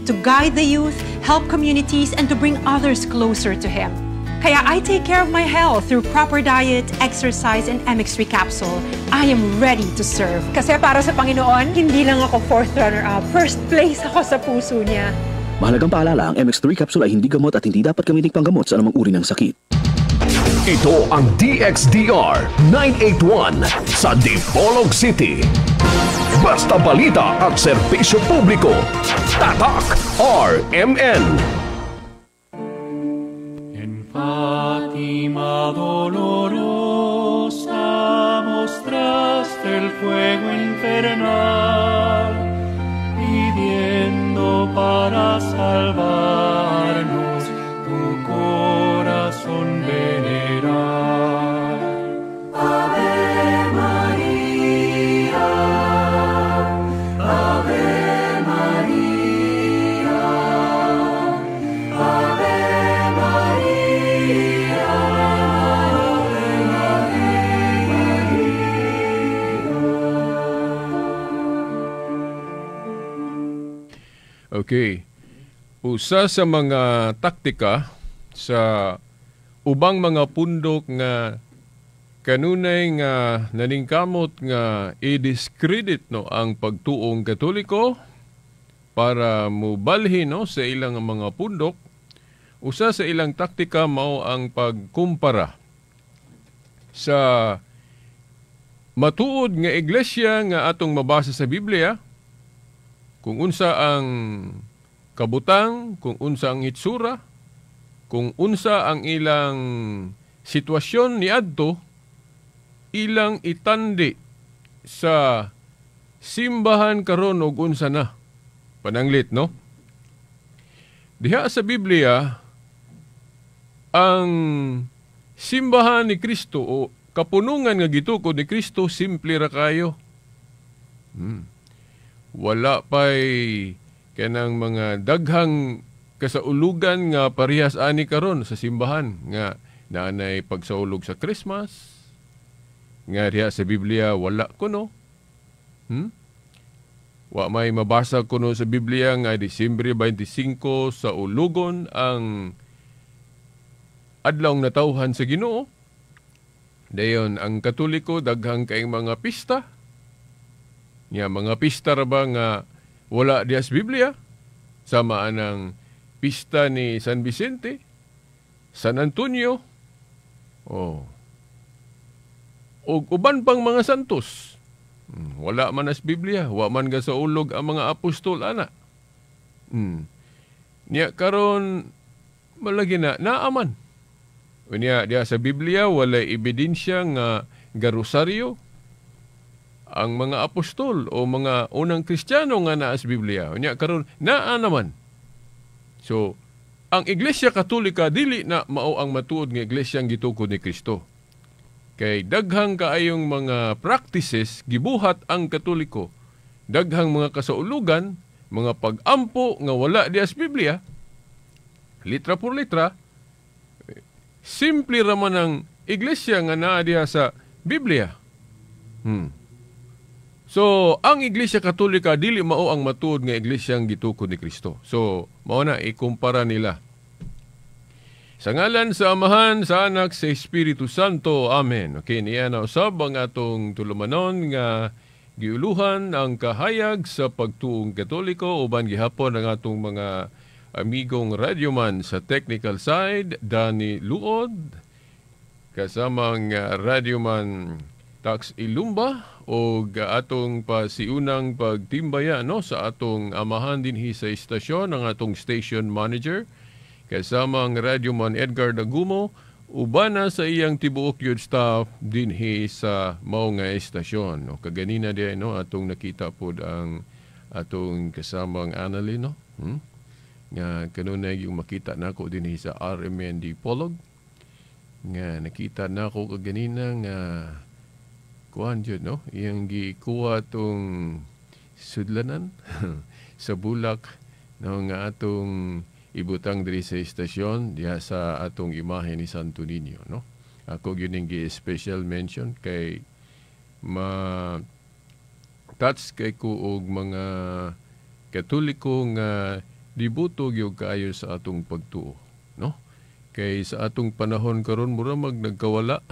To guide the youth, help communities, and to bring others closer to Him. Kaya I take care of my health through proper diet, exercise, and MX3 capsule. I am ready to serve. Kasi para sa Panginoon, hindi lang ako fourth runner-up. First place ako sa puso niya. Mahalagang paalala, ang MX3 capsule ay hindi gamot at hindi dapat gamitin panggamot sa anumang uri ng sakit. Ito ang DXDR 981 sa Dipolog City. Basta balita at serbisyo publiko. Tatak RMN. En Fátima dolorosa mostraste el fuego infernal, pidiendo para salvarnos tu corazón venerar. Ave María, Ave María, Ave María, Ave María. Okay. Usa sa mga taktika sa ubang mga pundok nga kanunay nga naningkamot nga i-discredit, no, ang pagtuong Katoliko para mubalhin, no, sa ilang mga pundok. Usa sa ilang taktika mao ang pagkumpara sa matuod nga iglesia nga atong mabasa sa Biblia, kung unsa ang kabutang, kung unsa ang hitsura, kung unsa ang ilang sitwasyon niadto, ilang itandi sa simbahan karon og unsa na. Pananglit, no? Diha sa Biblia, ang simbahan ni Kristo o kapunungan nga gitukod ni Kristo, simple ra kayo. Wala pa'y kanang mga daghang kasaulugan nga parehas ani karon sa simbahan nga naanay pagsaulog sa Christmas nga diha sa Biblia wala kuno. Wa may mabasa kuno sa Biblia nga Disyembre 25 sa ulugon ang adlaw natawhan sa Ginoo. Dayon ang Katoliko daghang kaayong mga pista. Nya mga pista ra ba nga wala diha sa Biblia? Sama anang pista ni San Vicente, San Antonio, oh, og uban pang mga santos. Wala man as Biblia, wa man ga sa ulog ang mga apostol ana. Nya karon malagi na naaman. Unya diha sa Biblia walay ebidensya nga garosaryo ang mga apostol o mga unang Kristiyano nga naa sa Biblia. Unya karon naa naman. So, ang Iglesia Katolika dili na mao ang matuod nga iglesia ang gitukod ni Kristo. Kay daghang kaayong mga practices gibuhat ang Katoliko. Daghang mga kasaulugan, mga pag-ampo nga wala diha sa Biblia, litra por litra, simple ra man ang iglesia nga naa diha sa Biblia. So, ang Iglesia Katolika dili mao ang matuod nga iglesia ang gitukod ni Kristo. So, mao na ikumpara nila. Sa ngalan sa Amahan, sa Anak, sa Espiritu Santo. Amen. Okay, niya na usab ang atong tulumanon nga giuluhan ang kahayag sa pagtuong Katoliko uban gihapon ang atong mga amigong radyoman sa technical side, Danny Luod, kasamang radyoman Tax Ilumba, og atong pasiunang pagtimbaya, no, sa atong amahan dinhi sa istasyon, ang atong station manager, kasama ang radyoman Edgar Dagumo, ubana sa iyang tibuok yun staff dinhi sa mao nga istasyon. No, kaganina di, no, atong nakita pod ang atong kasamang Annalyn, no? Nga kanunay yung makita nako dinhi sa RMN Dipolog. Nga nakita nako kaganina nga kuan jud, no, iyang gikuha tong sudlanan sa bulak, no, nga atong ibutang diri sa istasyon diha sa atong imahe ni Santo Niño, no. Ako gyud ning gi-special mention kay ma touch kay ko og mga Katoliko nga dibuto gyud kaayo sa atong pagtuo, no? Kay sa atong panahon karon mura mag nagkawala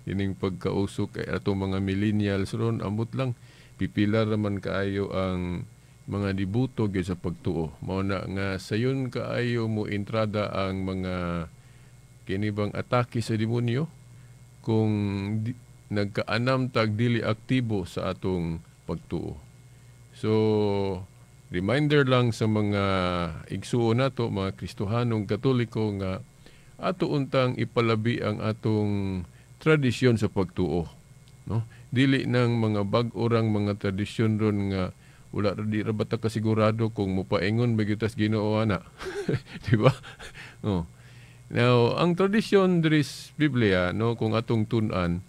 ining pagkauso kay atong mga millennials ron, amot lang pipila ra man kaayo ang mga dibuto gyud sa pagtuo. Mao na nga sayon kaayo mo entrada ang mga kini bang atake sa demonyo kung nagkaanam tag dili aktibo sa atong pagtuo. So reminder lang sa mga igsuon nato, mga Kristohanong Katoliko, nga ato untang ipalabi ang atong tradisyon sa pagtuo, no? Dili nang mga bag-o rang mga tradisyon ron nga wala ra, di ra ba ta kasigurado kung mopaingon ba gyud tas Ginoo ana. Di ba? Oh. Now, ang tradisyon diri sa Biblia, no, kung atong tun-an,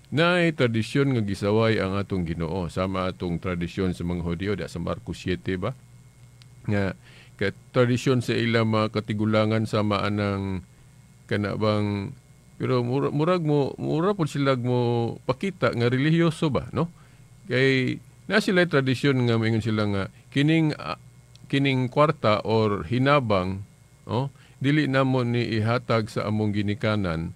naay tradisyon nga gisaway ang atong Ginoo, sama atong tradisyon sa mga Hudiyo da sa Marcos 7 ba, nga kay tradisyon sa ilang mga katigulangan sama anang kana bang, pero murag mo mura pud sila mo pakita nga relihiyoso ba, no? Kay na sila tradisyon nga moingon sila nga kining kwarta or hinabang, oh, dili namo ni ihatag sa among ginikanan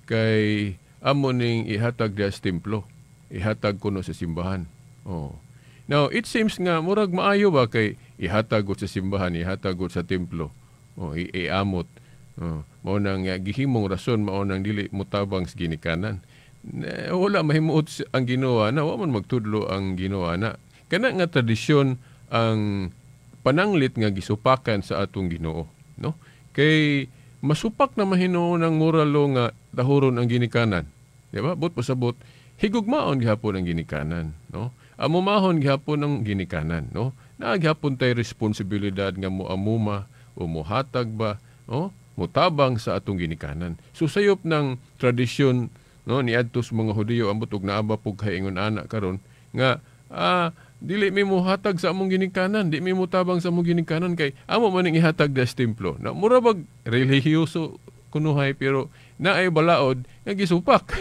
kay amo ning ihatag diha sa templo, ihatag kuno sa simbahan. Oh. Now, it seems nga murag maayo ba kay ihatag sa simbahan, ihatag sa templo. Oh, iamot. Oh, mao nang gihimong rason mao nang dili motabang sa ginikanan. Na, wala mahimuot ang Ginoo na, wa man magtudlo ang Ginoo na. Kana nga tradisyon ang pananglit nga gisupakan sa atong Ginoo, no? Kay masupak na mahinuon ang moralo nga dahuron ang ginikanan. Di ba? But pasabot, higugmaon gihapon ang ginikanan, no? Amumahon gihapon ang ginikanan, no? Naa gihapon tay responsibilidad nga moamuma o mohatag ba, no? Motabang sa atong ginikanan. So sayop ng tradisyon, no, niadto sa mga Hudiyo, ambot og naa ba pug kay ingon ana karon nga dili mi mohatag sa among ginikanan, di mi motabang sa among ginikanan kay amo man ning ihatag sa templo. Na mura bag relihiyoso kunuhay, pero naay balaod nga gisupak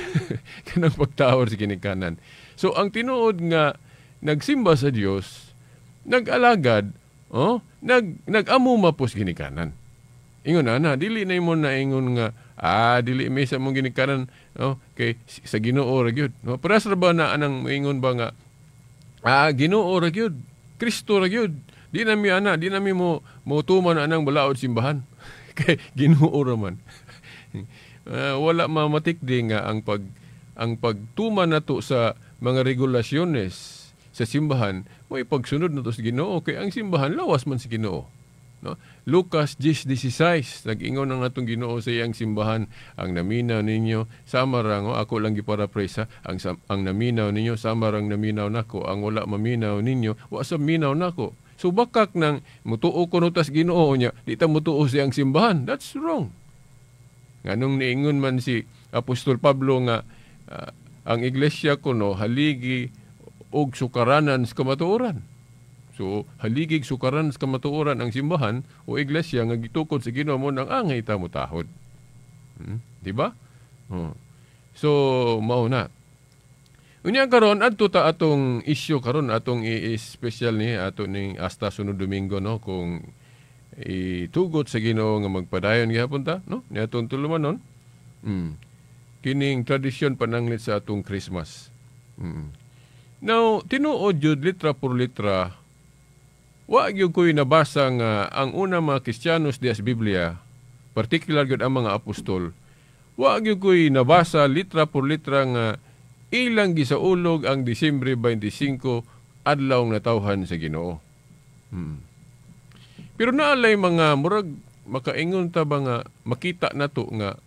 kanang pagtahor sa ginikanan. So ang tinuod nga nagsimba sa Dios, nag-alagad, oh, nag-amuma po sa ginikanan. Ingon ana, dili na imo na ingon nga dili mi sa among ginikanan, oh, kay sa Ginoo ra gyud, no? Paras ra ba na anang moingon ba nga Ginoo ra gyud, Kristo ra gyud. Di na mi ana, di na mi mo motuman anang balaod simbahan. Kay Ginoo ra man. Wala mamatikdi nga ang pagtuman nato sa mga regulasyones sa simbahan mo ipagsunod nato sa Ginoo, kay ang simbahan lawas man sa Ginoo, no? Lucas 10:16, nag-ingon ang atong Ginoo sa iyang simbahan, ang naminaw ninyo sama rang, oh, ako lang giparaphrase, ang naminaw ninyo sama rang naminaw nako, ang wala maminaw ninyo wa sa minaw nako. So bakak nang mutuo kuno tas Ginoo nya di ta mutuo sa iyang simbahan, that's wrong. Nganong niingon man si Apostol Pablo nga ang iglesia kuno haligi og sukaranan sa kamatuoran. So haligig sukaran sa kamatuoran ang simbahan o iglesia nga gitukod sa Ginoo mo nang angay ta motahod. Di ba? Oh. So mao na. Unya karon adto ta atong isyu karon, atong i-special ni ato ning hasta sunod Domingo, no, kung itugot sa Ginoo nga magpadayon gihapon ta, no, ni atong tulumanon. Kining tradisyon pananglit sa atong Christmas. Now, tinuod jud litra por litra, wa gyud ko'y nabasa nga ang una mga Kristiyanos diha sa Biblia, particular gyud ang mga apostol, wa gyud ko'y nabasa litra por litra nga ilang gisaulog ang Disyembre 25 adlaw natawhan sa Ginoo. Pero naalay mga murag makaingon ta ba nga makita nato nga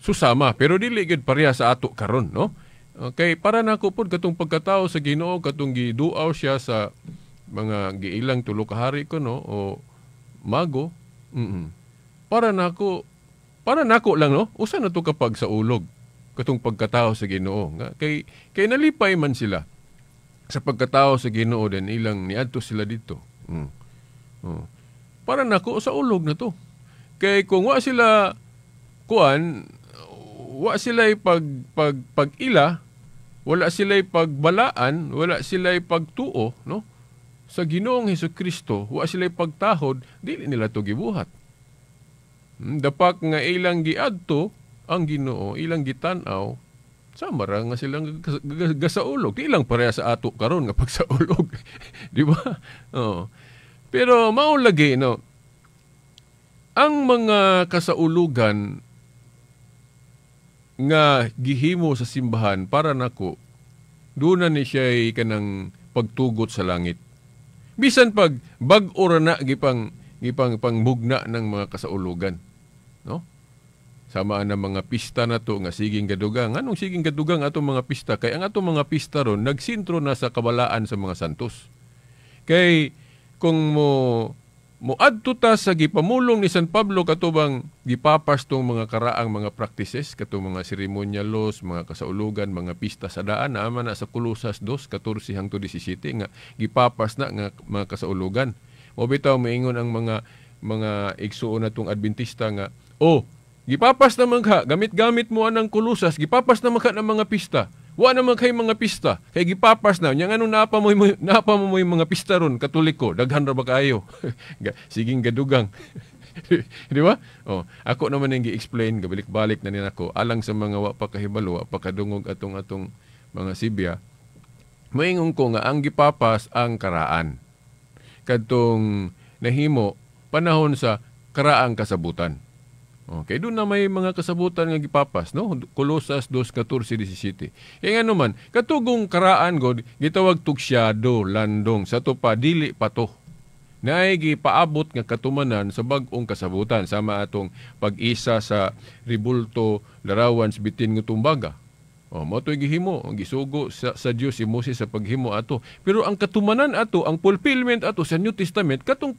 susama, pero dili gyud pareha sa ato karon, no? Okay, para nako pod katong pagkatao sa Ginoo, katong giduaw siya sa mga giilang tulo ka hari ko, no, o mago. Para nako lang, no, usa na to kapag sa ulog katong pagkatao sa Ginoo nga kay nalipay man sila sa pagkatao sa Ginoo din ilang niadto sila dito. Oh. Para nako sa ulog na to. Kay kung wa sila kuan, wa sila pag ila, wala sila pagbalaan, wala sila pagtuo, no? sa Ginoong Hesukristo, wa sila pagtahod, dili nila to gibuhat. Dapak nga ilang giadto ang Ginoo, ilang gitan-aw, sama ra nga silang gasaulog. Di lang pareha sa ato karon nga pagsaulog. Di ba? Oh. Pero mao lagi, no, ang mga kasaulugan nga gihimo sa simbahan para nako, doon na ni siya kanang pagtugot sa langit. Bisan pag bag-o ra na gipang gipang pangmugna ng mga kasaulugan, no? Sama ang mga pista na to nga siging gadugang. Anong siging gadugang atong mga pista? Kay ang atong mga pista ron nagsintro na sa kabalaan sa mga santos. Kay kung mo moadto ta sa gipamulong ni San Pablo katubang gipapas tong mga karaang mga practices, katong mga ceremonial laws, mga kasaulugan, mga pista sa daan, naama na sa Kolosas 2:14 hangtod 17 nga gipapas na nga mga kasaulugan. Mao bitaw moingon ang mga igsuon natong Adventista nga, oh, gipapas na man ka, gamit-gamit mo anang Kolosas, gipapas na man ka ng mga pista. Wa naman kay mga pista, kay gipapas na. Nya nganong naapa mo yung mga pista ron, Katoliko, daghan ra ba kaayo? Siging gadugang. Di ba? Oh, ako naman ang gi-explain, gabalik-balik na nako alang sa mga wa pa kahibalo, wa pa kadungog atong mga sibya. Moingon ko nga ang gipapas ang karaan. Kadtong nahimo panahon sa karaang kasabutan. Okay, doon na may mga kasabutan nga gipapas, no? Kolosas 2:14-17. Kaya nga naman, katugong karaan god gitawag tuksyado, landong, sa to pa dili pa to. Naay gipaabot nga katumanan sa bag-ong kasabutan sama atong pag-isa sa ribulto larawan sa bitin nga tumbaga. O, mao to'y gihimo, ang gisugo sa Dios si Moses sa paghimo ato. Pero ang katumanan ato, ang fulfillment ato sa New Testament katong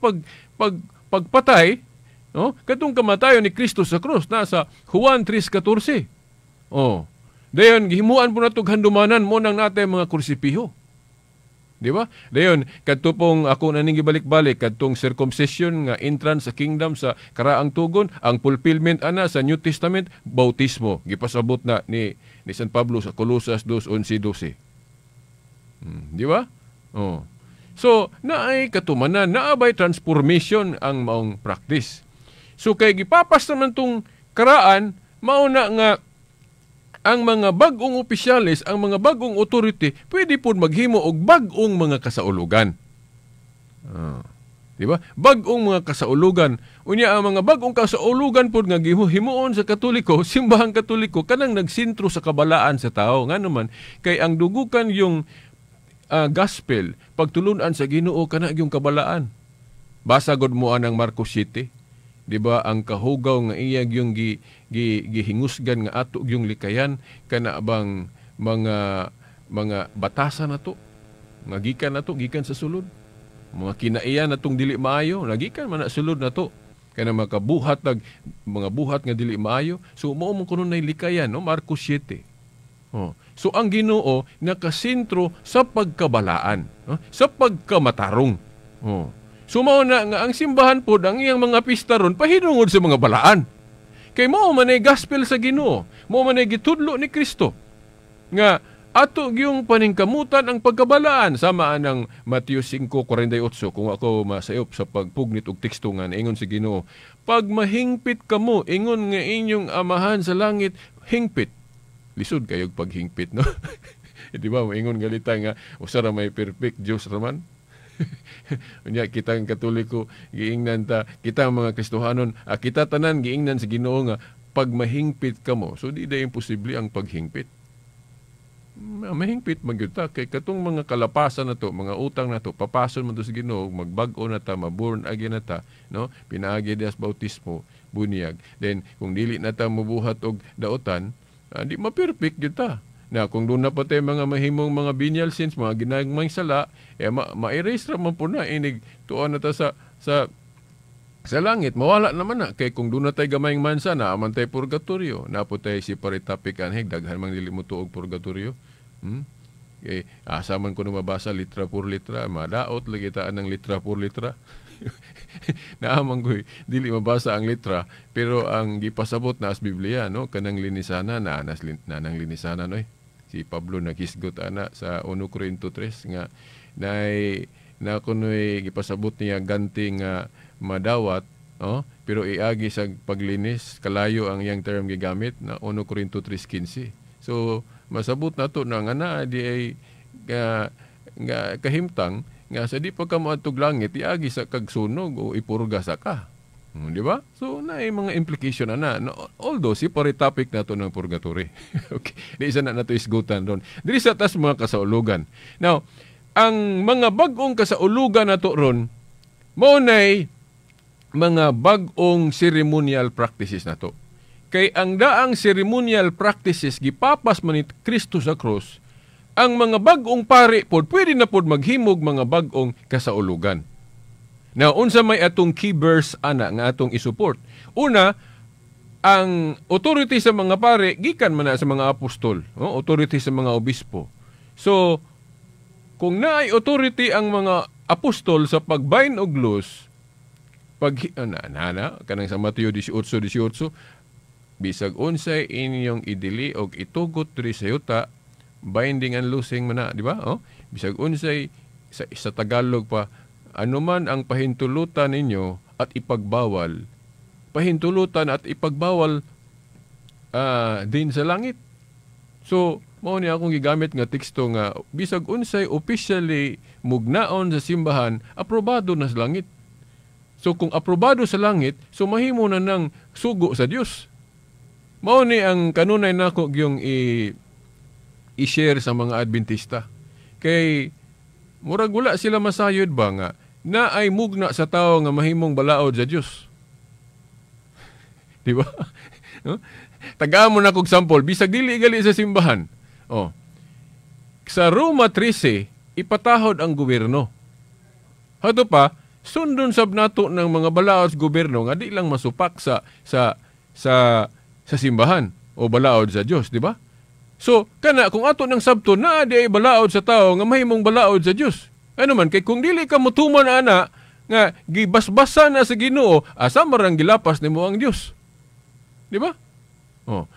pagpatay, no? Katong kamatayon ni Kristo sa krus nasa Juan 3:14. Oh. Dayon gihimuan po natog handumanan mo nang natay mga krusipiho. Di ba? Dayon kadto pong ako na ning gibalik-balik kadtong circumcision nga entrance sa kingdom sa karaang tugon, ang fulfillment ana sa New Testament, bautismo gipasabot na ni San Pablo sa Kolosas 2:11-12. Di ba? Oh. So, naay katumanan, naabay transformation ang maong practice. So kay gipapas naman tong karaan, mauna nga ang mga bag-ong opisyales, ang mga bag-ong authority, pwede po maghimo og bag-ong mga kasaulugan. Di ba? Bag-ong mga kasaulugan. Unya ang mga bag-ong kasaulugan pod nga gihimuon sa Katoliko, simbahang Katoliko, kanang nagsintro sa kabalaan sa tao. Nga naman, kay ang dugukan yung gospel, pagtulunan sa Ginoo kana yung kabalaan. Basa god mo anang Marcos 7. Di ba ang kahugaw nga iya yung gihingusgan nga ato yung likayan kana bang mga batasan nato nga gikan nato gikan sa sulod, mga kinaiya natong dili maayo nagikan man na sulod nato kana makabuhat nag mga buhat nga dili maayo. So mao man kuno nay likayan, no? Marcos 7. Oh. So ang Ginoo nakasentro sa pagkabalaan, no? Sa pagkamatarong. Oh. So mao na nga ang simbahan pod ang iyang mga pista ron pahinungod sa mga balaan. Kay mao man ay gospel sa Ginoo, mao man ay gitudlo ni Kristo nga ato gyung paningkamutan ang pagkabalaan sama anang Mateo 5:48. Kung ako masayop sa pagpugnit og teksto nga ingon si Ginoo, pag mahingpit kamo ingon nga inyong amahan sa langit hingpit. Lisod kayog paghingpit, no? Di ba moingon galita nga usa ra may perfect Dios ra man. Unya kitang Katoliko giingnan ta, kita ang mga Kristohanon, kita tanan giingnan sa Ginoo nga pag mahingpit kamo. So di da imposible ang paghingpit. Mahingpit man gyud ta kay katong mga kalapasan na to, mga utang na to, papason man to sa Ginoo, magbag-o na ta, maborn again na ta, no? Pinaagi dias bautismo, bunyag. Then kung dili na ta mobuhat og daotan, di ma-perfect gyud ta. Na kung doon na pa tayo mga mahimong mga venial sins, mga ginagmayng sala, eh, ma-erase ra man po na, inig tuon na ta sa langit, mawala naman na. Kay kung doon na tayo gamayng mansa, naaman tayo purgatorio. Napo tayo si paritapik anhig, daghan mang dili mo tuog purgatorio. Kay, asa man ko na mabasa litra por litra, madaot lagi taan ng litra por litra. Naaman ko dili mabasa ang litra, pero ang gipasabot na as Biblia, no, kanang linisana na anas nanang linisana, no. Si Pablo naghisgot ana sa 1 Corinto 3 nga nay na kunoy gipasabot niya ganti nga madawat, oh, pero iagi sa paglinis, kalayo ang iyang term gigamit na 1 Corinto 3:15. So masabot nato na nga naa di ay nga, nga kahimtang nga sa di pa ka moadtog langit, iagi sa kagsunog o ipurga sa ka. Di ba? So, naay mga implication na na. No, although, separate topic nato ng purgatory. Okay. Di isa na nato isgutan doon. Diri sa tas mga kasaulugan. Now, ang mga bag-ong kasaulugan nato ron, mao nay mga bag-ong ceremonial practices nato. Kay ang daang ceremonial practices gipapas man ni Kristo sa cross, ang mga bag-ong pari pod pwede na pod maghimog mga bag-ong kasaulugan. Now, unsa may atong key verse ana nga atong isupport? Una, ang authority sa mga pare gikan man na sa mga apostol, oh, authority sa mga obispo. So, kung naay authority ang mga apostol sa pag-bind og loose, pag na, na, na kanang sa Mateo 18:18, bisag unsay inyong idili og itugot diri sa yuta, binding and loosing man na, di ba? Oh, bisag unsay sa Tagalog pa, anuman ang pahintulutan ninyo at ipagbawal, pahintulutan at ipagbawal din sa langit. So, mao ni akong gigamit nga teksto nga bisag unsay officially mugnaon sa simbahan, aprobado na sa langit. So kung aprobado sa langit, so mahimo na ng sugo sa Dios. Mao ni ang kanunay nako gyung i-share sa mga Adventista. Kay murag wala sila masayod ba nga na ay mugna sa tao nga mahimong balaod sa Dios. Di ba? No? Tagaan mo na kog sample, bisag dili gali sa simbahan. Oh. Sa Roma 13, ipatahod ang gobyerno. Hado pa, sundon sab nato ng mga balaod sa gobyerno nga di lang masupak sa sa sa sa simbahan o balaod sa Dios, di ba? So, kana kung ato ng sabto na di ay balaod sa tao nga mahimong balaod sa Dios. Ano man kay kung dili ka motuman ana nga gibasbasan na sa Ginoo, asa marang gilapas nimo ang Dios. Di ba? Oh,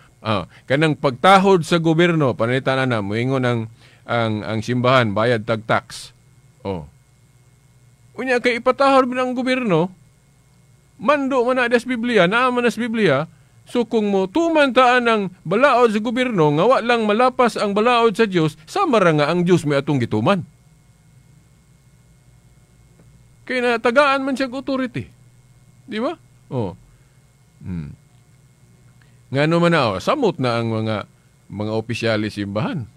kanang pagtahod sa gobyerno, pananglitan na moingon ang simbahan bayad tag tax. Oh. Unya kay ipatahod man ang gobyerno, mando man na des Biblia, naa man nas Biblia. So kung mo tuman taan ang balaod sa gobyerno nga wa lang malapas ang balaod sa Dios, sama ra nga ang Dios may atong gituman. Kay natagaan man siya authority. Di ba? Oh. Ngano man na, oh, samot na ang mga opisyalis simbahan.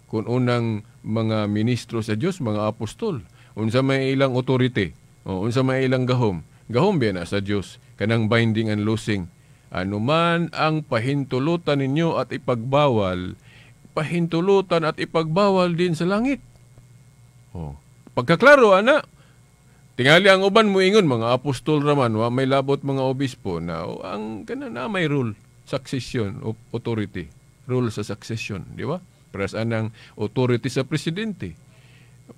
Kung unang mga ministro sa Dios, mga apostol, unsa may ilang authority, oh, unsa may ilang gahom. Gahom biya na sa Dios kanang binding and loosing. Anuman ang pahintulutan ninyo at ipagbawal, pahintulutan at ipagbawal din sa langit. Oh. Pagkaklaro, ana, tingali ang uban mo ingon, mga apostol raman, wa may labot mga obispo na oh, ang kana na may rule, succession of authority, rule sa succession, di ba? Paras anang authority sa presidente.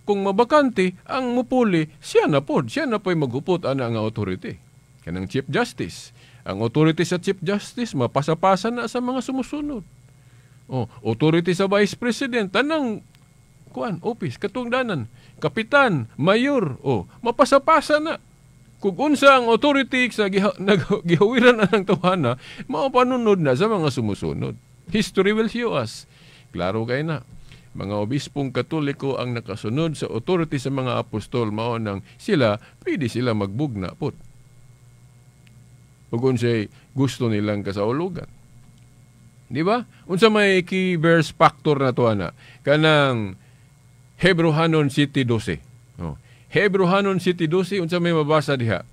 Kung mabakante, ang mupuli, siya na pod, siya na po'y maghupot ana nga authority. Kanang Chief Justice. Ang authority sa Chief Justice, mapasapasa na sa mga sumusunod. Oh, authority sa Vice President, tanang kuan, office, katungdanan, kapitan, mayor, oh, mapasapasa na. Kung unsa ang authority sa gihawiran na ng tawhana, mao panunod na sa mga sumusunod. History will show us. Klaro kay na. Mga obispong Katoliko ang nakasunod sa authority sa mga apostol, mao nang sila, pwede sila magbugna pot. Ug unsay gusto nilang kasaulugan. Di ba? Unsa may key verse factor na to ana? Kanang Hebrohanon 7:12. Oh. Hebrohanon 7:12, unsa may mabasa diha?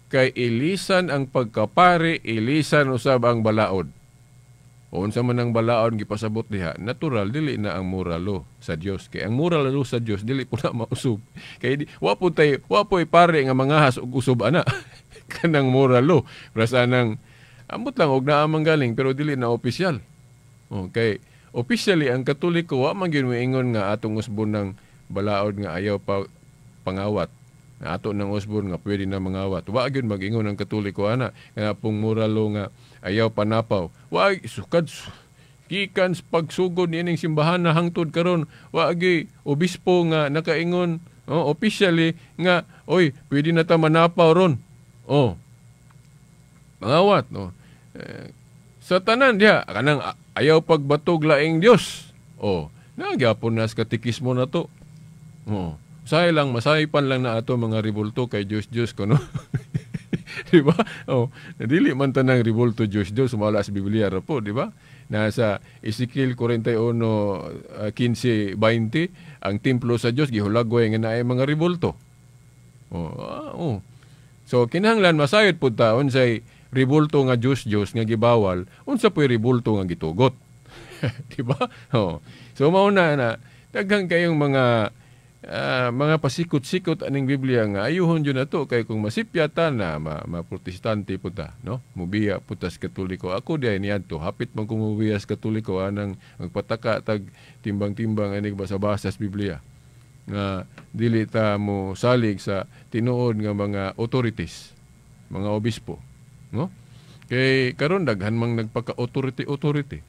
Kay ilisan ang pagkapari, ilisan usab ang balaod. O unsa man ang balaod gipasabot diha, natural dili na ang moral law sa Dios. Kay ang moral law sa Dios dili po na mausub. Kay wa po tay, wa po'y pare nga mangahas og usub ana. Kanang moral law. Prasa nang ambot lang og naa man galing pero dili na opisyal. Okay. Officially ang Katoliko wa man gyud moingon nga atong usbon ng balaod nga ayaw pa pangawat. Na ato ng usbon nga pwede na mangawat. Wa gyud mag-ingon ang Katoliko ana nga pong moral law nga ayaw panapaw. Wa sukad gikan sa pagsugod niining simbahan na hangtod karon wa gyud obispo nga nakaingon Oh, officially nga, oy, pwede na ta manapaw ron. Oh. Mangawat, no. Eh, sa tanan diha kanang ayaw pagbatog laing Dios. Oh, nagyapon na sa katikismo na to. Oh. Usahay lang, masaypan lang na ato mga ribulto kay Diyos Diyos kuno. Di ba? Oh, dili man tanang ribulto Diyos Diyos sumala sa Biblia ra po, di ba? Nasa Ezekiel 41, 15, 20, ang templo sa Dios gihulagway nga naay mga ribulto. Oh, oh. So kinahanglan masayod pud ta unsay ribulto nga Dios Dios nga gibawal, unsa po'y ribulto nga gitugot. Di ba? Oh. So mao na na daghan kayong mga pasikot-sikot aning Biblia nga ayuhon jud nato kay kung masipyata na ma protestante pud ta, no? Mubiya pud tas Katoliko. Ako diay niadto, hapit man ko mubiya sa Katoliko anang magpataka tag timbang-timbang aning basa-basa sa Biblia nga dili ta mo salig sa tinuod nga mga authorities, mga obispo, no? Kay karon daghan mang nagpaka-authority authority.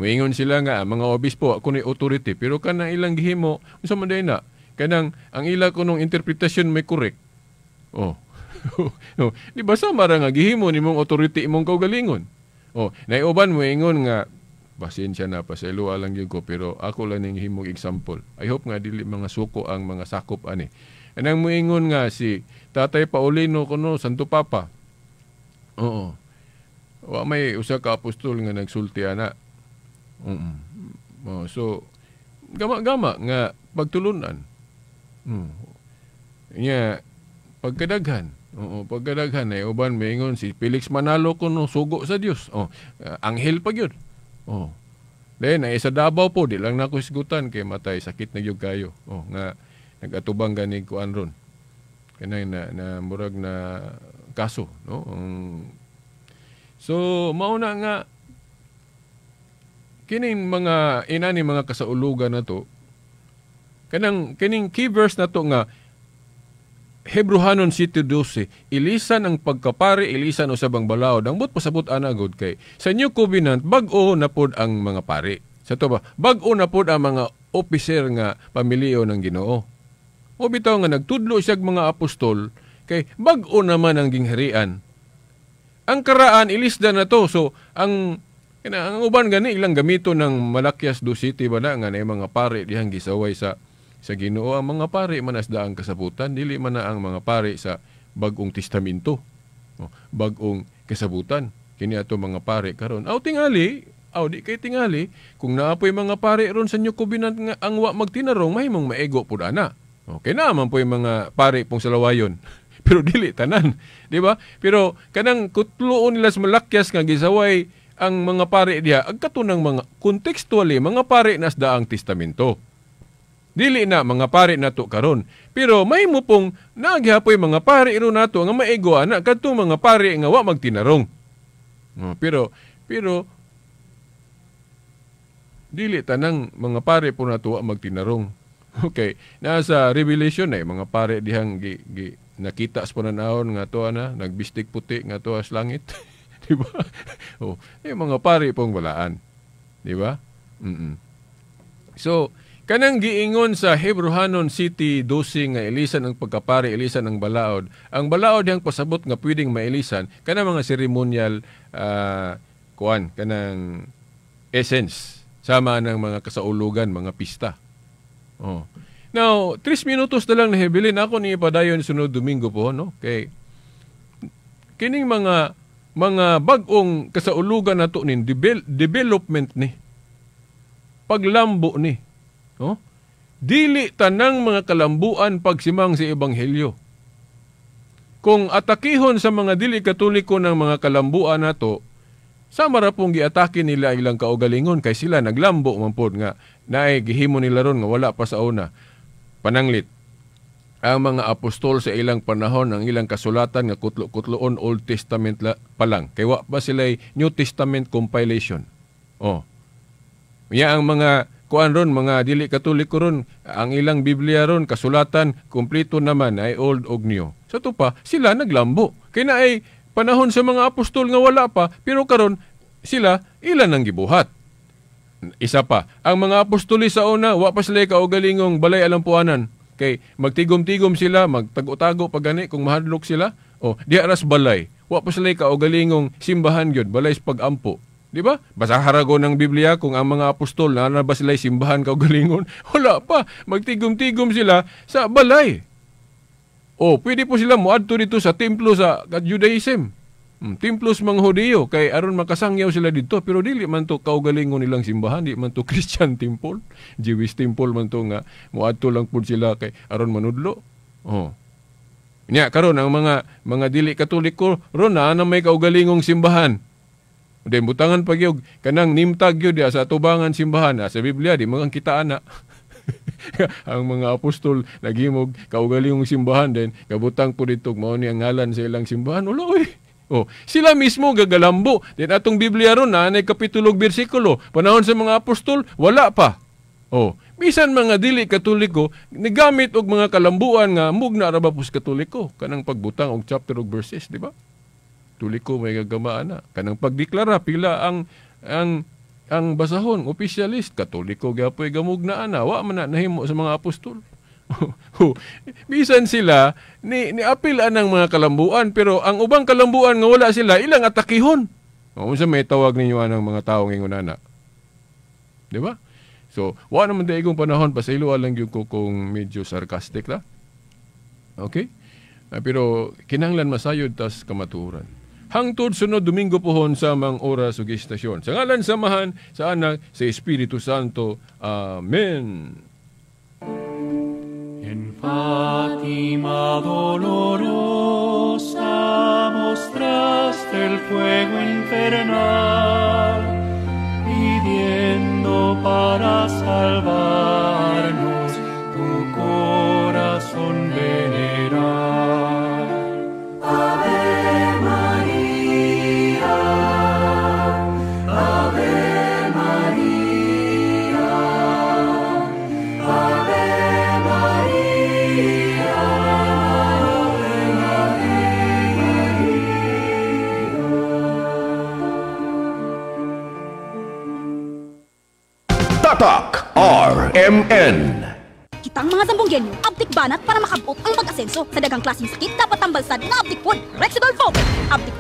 Moingon sila nga mga obispo ako ni authority, pero kanang ilang gihimo unsa man day na kanang ang ila kunong interpretasyon may correct. Oh. Oh, di ba sama ra nga gihimo nimong authority imong kaugalingon? Oh, naiuban mo ingon nga pasensya na, pasayloa lang gyud ko, pero ako lang ning himong example. I hope nga dili mga suko ang mga sakop ani. Anang moingon nga si Tatay Paulino kuno Santo Papa. Oo. Wa may usa ka apostol nga nagsulti ana. Oh, so gama-gama nga pagtulunan. Nya pagkadaghan. Oo, pagkadaghan ay uban maingon si Felix Manalo kuno sugo sa Dios. Oh, anghel pa gyud. Oh. Then ay sa Davao po di lang nako hisgutan kay matay sakit na gyud kayo. Oh, nga nagatubang gani kuan ron. Kanang na murag na kaso, no? So mao na nga kining mga inani mga kasaulugan na to, kanang kining key verse na to nga Hebrohanon 7:12, ilisan ang pagkapari, ilisan usab ang balaod. Ang but pasabot ana gud kay sa New Covenant bag-o na pod ang mga pari. Sa to ba, bag-o na pod ang mga opiser nga pamilyo ng Ginoo. O bitaw nga nagtudlo siya mga apostol kay bag-o naman ang gingharian. Ang karaan ilisda na to. So ang uban gani ilang gamito ng Malakias 2 City ba na nga na mga pare dihang gisaway sa Ginoo. Ang mga pare man as daang kasabutan, dili man na ang mga pare sa Bagong Testamento, oh, bagong kasabutan. Kini ato mga pare karon. Aw tingali, aw di kay tingali kung naapoy mga pare ron sa New Covenant nga ang wa magtinarong mahimong maego pud ana. Okay na man po'y mga pare pong salawayon. Pero dili tanan, di ba? Pero kanang kutluon nila sa Malakias nga gisaway ang mga pare diha, ang katunang mga contextually mga pare nas daang testamento. Dili na mga pare nato karon. Pero may mo pong nagyapoy mga pare ro nato nga maigo ana kadtong mga pare nga wa magtinarong. Oh, pero dili tanang mga pare po nato wa magtinarong. Okay, nasa Revelation ay mga pare dihang gi nakita sa pananahon nga to ana nagbistik puti nga to sa langit. Di ba? Oh, ay mga pare pong walaan. Di ba? Mm-mm. So, kanang giingon sa Hebrohanon City 12 nga ilisan ang pagkapari, ilisan ang balaod. Ang balaod dihang pasabot nga pwedeng mailisan kanang mga ceremonial kuan, kanang essence sama ng mga kasaulugan, mga pista. Oh. Now, 3 minutos na lang nahibilin ako ni ipadayon sunod Domingo po, no? Kay kining mga bag-ong kasaulugan nato nin development ni paglambo ni, no? Dili tanang mga kalambuan pagsimang sa ebanghelyo. Kung atakihon sa mga dili Katoliko ng mga kalambuan nato, sama ra pong giatake nila ilang kaugalingon kay sila naglambo man pod nga naay gihimo nila ron nga wala pa sa una. Pananglit ang mga apostol sa ilang panahon ang ilang kasulatan nga kutlo-kutloon Old Testament pa lang kay wa pa sila'y New Testament compilation. Oh. Ya ang mga kuan ron, mga dili Katoliko ron, ang ilang Biblia ron kasulatan kumpleto naman ay Old og New. Sa to pa sila naglambo. Kay naay panahon sa mga apostol nga wala pa, pero karon sila ilan ang gibuhat. Isa pa, ang mga apostoli sa una wa pa sila kaugalingong balay alampuanan. Kay magtigom-tigom sila, magtago-tago pa gani kung mahadlok sila. O diha ras balay. Wa pa sila kaugalingong simbahan gyud, balay sa pag-ampo. Di ba? Basahara ko ng Biblia kung ang mga apostol na ba sila simbahan kaugalingon? Wala pa. Magtigom-tigom sila sa balay. O, pwede po sila moadto dito sa templo sa Judaism. Templo sa mga Hudiyo kay aron makasangyaw sila didto, pero dili man to kaugalingon nilang simbahan, di man to Christian temple, Jewish temple man to nga moadto lang pud sila kay aron manudlo. Oh. Nya karon ang mga dili Katoliko ron na may kaugalingong simbahan. Then butangan pa gyud kanang nimtag gyud sa tubangan simbahan sa Biblia di mga kita ana. Ang mga apostol naghimog kaugalingong simbahan, then kabutang po dito mao ni ang ngalan sa ilang simbahan. Wala oy. Oh, sila mismo gagalambo. Then atong Biblia ron na anay kapitulo ug bersikulo. Panahon sa mga apostol wala pa. Oh, bisan mga dili Katoliko nigamit og mga kalambuan nga mugna ra ba pus Katoliko kanang pagbutang og chapter ug verses, di ba? Tuliko may gagamaan na. Kanang pagdeklara pila ang basahon opisyalist Katoliko gyapoy gamugna ana, wa man na nahimo sa mga apostol. Bisan sila ni apil anang mga kalambuan, pero ang ubang kalambuan nga wala sila ilang atakihon. Unsa may tawag ninyo anang mga tawo ngingon ana? Di ba? So, wa naman daigong panahon, pasaylo lang gyud ko kung medyo sarcastic la. Okay? Pero kinahanglan masayod tas kamatuoran. Hangtod sunod Domingo pohon sa mang oras ug istasyon. Sa ngalan sa Amahan, sa Anak, sa Espiritu Santo. Amen. En Fátima dolorosa mostraste el fuego infernal, pidiendo para salvarnos tu corazón veneral. Ave María, Ave María, Ave María, Ave María. Tatak RMN. Kitang mga Zambongueño, abtik banat para makabot ang pag-asenso. Sa daghang klaseng sakit, dapat tambalsad na abtik pod. Rexidol Foam. Abtik